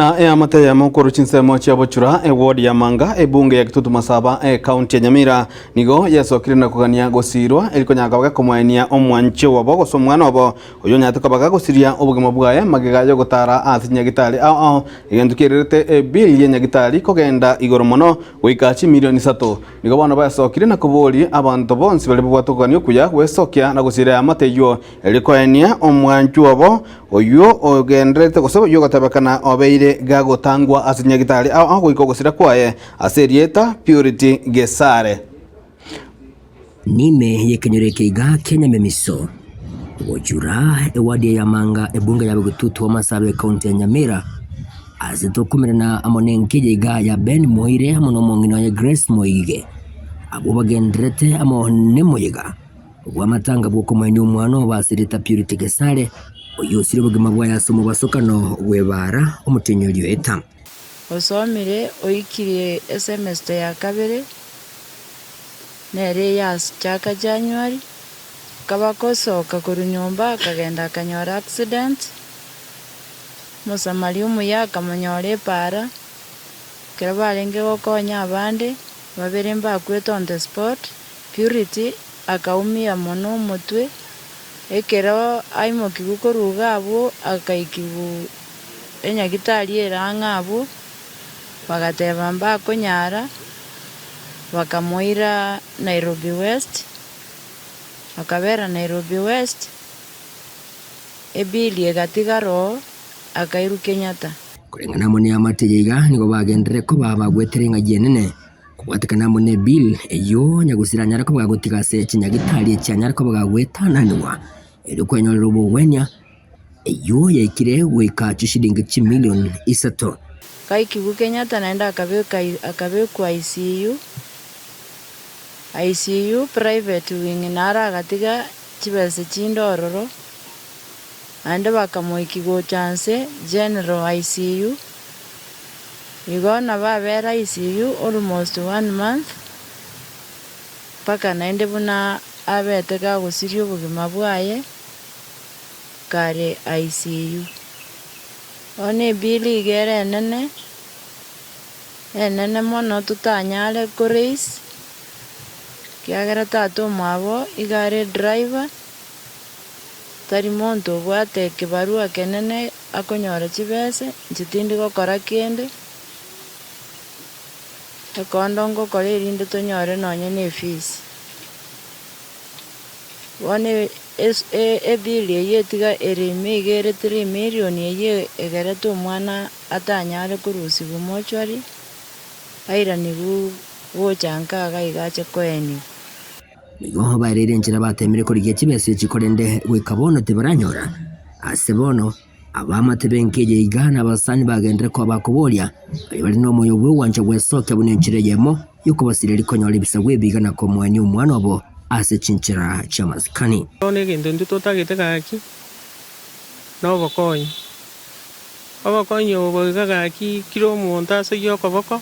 Na eamate eyemo korwa chinsemo chia Bochura, eward ya Manga, ebunge ya Kitutu Masaba, ecounty ya Nyamira, nigo yesokire na kogania gosiirwa eri konyara koba gekomoenia omwanchi obo gose omwana obo oyio onyarete koba gagosiria obogima bwaye magega yogotara ase chinyagitari ao ao egento kiererete ebill ye nyagitari kogenda igoro mono goika chimilion isato. Nigo bono besokire na koboria abanto bonsi baria babwate okogania okuya gwesokia na gosiira eamate eyio Erio koenia omwanchwa obo, oyio ogendererete gose oyio ogotebekana obeire gagotangwa ase nyagitari ao ao goika ogosira kwaye, ase erieta Purity Gesare. Nime y'ekenyoro eke iga kia Nyamemiso, gochura ewadi ya Manga ebunge ya Bogetutu Amasabe ekaunti ya Nyamira, ase tokomerana amo nenkeya iga ya Ben Moire amo nomong'ina oye Grace Moige, abwo bagendererete amo nemoyega. Bw'amatanga bw'okomoenia omwana obo ase erieta Purity Gesare, oyio osirie obogima bwaye ase omobasokano bw'ebaara omotienyi oria oeta. Osomire oikirie esemester ya kabere, nere eyachaka January, akaba agosoka korwa nyomba akagenda akanyora accident, omosamaria omuya akamonyora epaara, ekero barenge gokonya abande, babere mbakwete on the spot. Purity akaumia mono omotwe, ekero aimokigwe korwa iga abwo akaikigwa enyagitari ere ang'e abwo, bagateba mbakonyara, bakamoira Nairobi West, akabera Nairobi West, ebill egatigara oo, akairwa Kenyatta. Koreng'ana amo neamate eye iga nigo bagenderere koba bagwetera eng'ayi enene. Kobwatekana amo ne bill eyio nyagusira anyare koba gagotiga ase chinyagitari echi anyare koba gagoetananigwa erio kwenyorera obogwenia, eyio yaikire goika chishilingi chimilion isato. Kaikigwe Kenyatta naende akabeka akabekwa ICU, ICU private wing naro agatiga chibesa chinde ororo, naende bakamoikia gocha nse general ICU. Igo nabo abere ICU almost one month, mpaka naende buna abete gagosiria obogima bwaye kare ICU. Bono ebill iga ere enene, enene mono totanyare ko raise, ekiagera tata omwabo iga are driver, tari monto obwate ekebarua ekenene. Akonyora chibese, inche tindi gokora kende, ekondo ngokora erinde tonyore nonye na efees. Bono es- e- ebill eyio etiga ere ime iga ere three million eyio egerete omwana atanyare korusiwa mortuary, airanigwe gocha nka iga iga ache koeniwa. Nigo baereire enchera bateemire korigia chibesa echi korende goika bono tibaranyora. Ase bono, abaamate b'enka eye iga na abasani bagenderere koba bakoboria, baria bare nomoyo bw'ogwancha gwesokia buna enchera eyemo y'okobasireria konyora ebisaku ebi iga na komoenia omwana obo ase chinchera chi'amasikani. Bono egento intwe totagete gaki nobokonyi, obokonyi obo iga gaki kera omonto asoyie okoboko.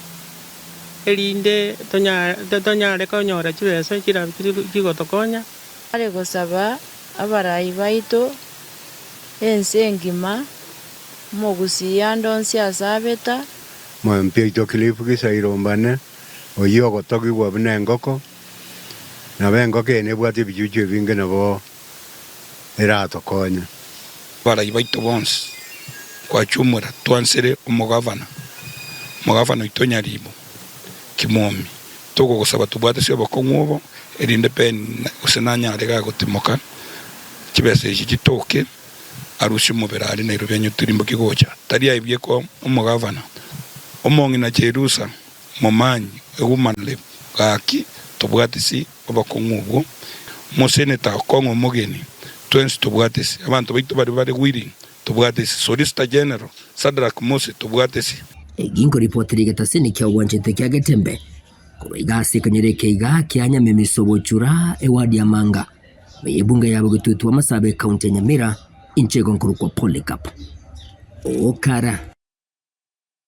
Erinde tonyare konyora chibesa chirabe chigotokonya. Are gosaba abarai baito, ense engima, omogusii ande onsi ase abeta. Omompi oito Cliff Gisairombane, oyio ogotogigwa buna engoko, nabo engoko eye nebwate ebichuchu ebinge nabo eratokonye. Abarai baito bonsi kwachumura twansere omogavana, omogavana oito Nyaribo Kimwomi, togogosaba tobwate ase obokong'u obo, erinde Ben gose nanyare gagotimoka chibesa echi chitoke arusie omobere aria Nairobi anyotirimbokie gocha. Tari aibie koa omogavana omong'ina Cherusa Momanyi egumanre gaki tobwate ase obokong'u obwo. Omoseneta okong'a omogeni, twensi tobwate ase. Abanto baito baria bare willing, tobwate ase. Solicitor General, Sadrack Mose, tobwate ase. Eki nkoripotera egetasini kia obwanchete kia Getembe, korwa iga ase ekenyoro eke iga kia Nyamemiso Bochura ewadi ya Manga, ime y'ebunge ya Bogetutu Amasabe ekaunti ya Nyamira, inche igo nkorokwa Polycarp Okara.